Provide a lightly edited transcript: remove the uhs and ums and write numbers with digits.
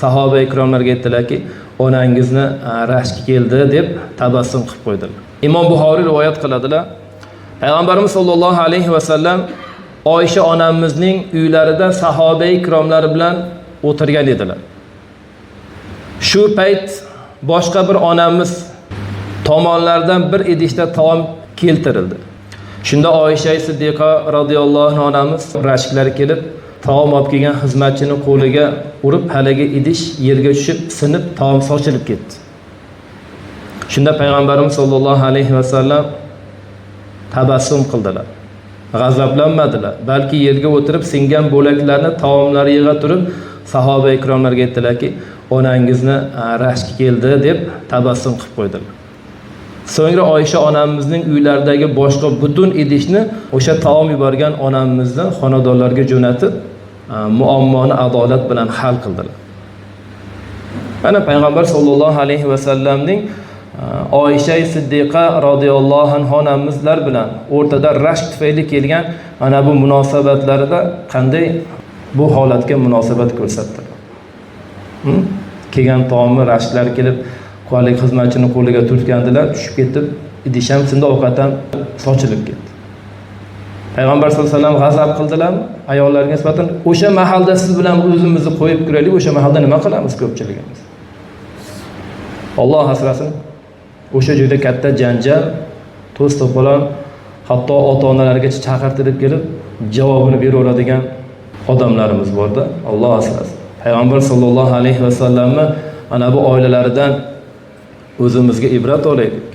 Sahoba ikromlarga aytdilarki, onangizni rashki keldi deb tabassum qilib qo'ydilar. Imom Buxoriy rivoyat qiladilar. Payg'ambarimiz sollallohu alayhi vasallam Oysha onamizning uylarida sahoba ikromlar bilan o'tirgan edilar. Shu payt boshqa bir onamiz tomonlaridan bir idishda taom keltirildi. Shunda Oysha Siddiqa radhiyallohu anha onamiz rashklari kelib, taom olib kelgan xizmatchini qo'liga urib, haligi idish yerga tushib, sinib, taom sochilib ketdi. Shunda payg'ambarimiz sollallohu alayhi vasallam tabassum qildilar. G'azablanmadilar, balki yerga o'tirib singan bo'laklarni taomlari yig'a turib, sahoba ikromlarga aytdilarki, onangizni rashki keldi deb tabassum qilib qo'ydilar. So'ngra Oysha onamizning uylaridagi boshqa butun idishni o'sha taom yuborgan onamizni xonadonlarga jo'natib, muammoni adolat bilan hal qildilar. Mana payg'ambar sollallohu alayhi vasallamning Oysha Siddiqa radhiyallohu anha onamizlar bilan o'rtada rashk tufayli kelgan mana bu munosabatlarida qanday bu holatga munosabat ko'rsatdilar. Kelgan taomni rashklar kelib haligi xizmatchini qo'liga turtgandilar, tushib ketib, idish ham sindi, ovqat ham sochilib ketdi. Payg'ambar sollallohu alayhi vasallam g'azab qildilarmi ayollarga nisbatan? O'sha mahalda siz bilan o'zimizni qo'yib ko'raylik, o'sha mahalda nima qilamiz ko'pchiligimiz? Alloh asrasin. O'sha joyda katta janjal, to's to'polon, hatto ota-onalargacha chaqirtirib kelib javobini beraveradigan odamlarimiz borda. Alloh asrasin. Payg'ambar sollallohu alayhi vasallamni mana bu oilalaridan o'zimizga ibrat olaylik.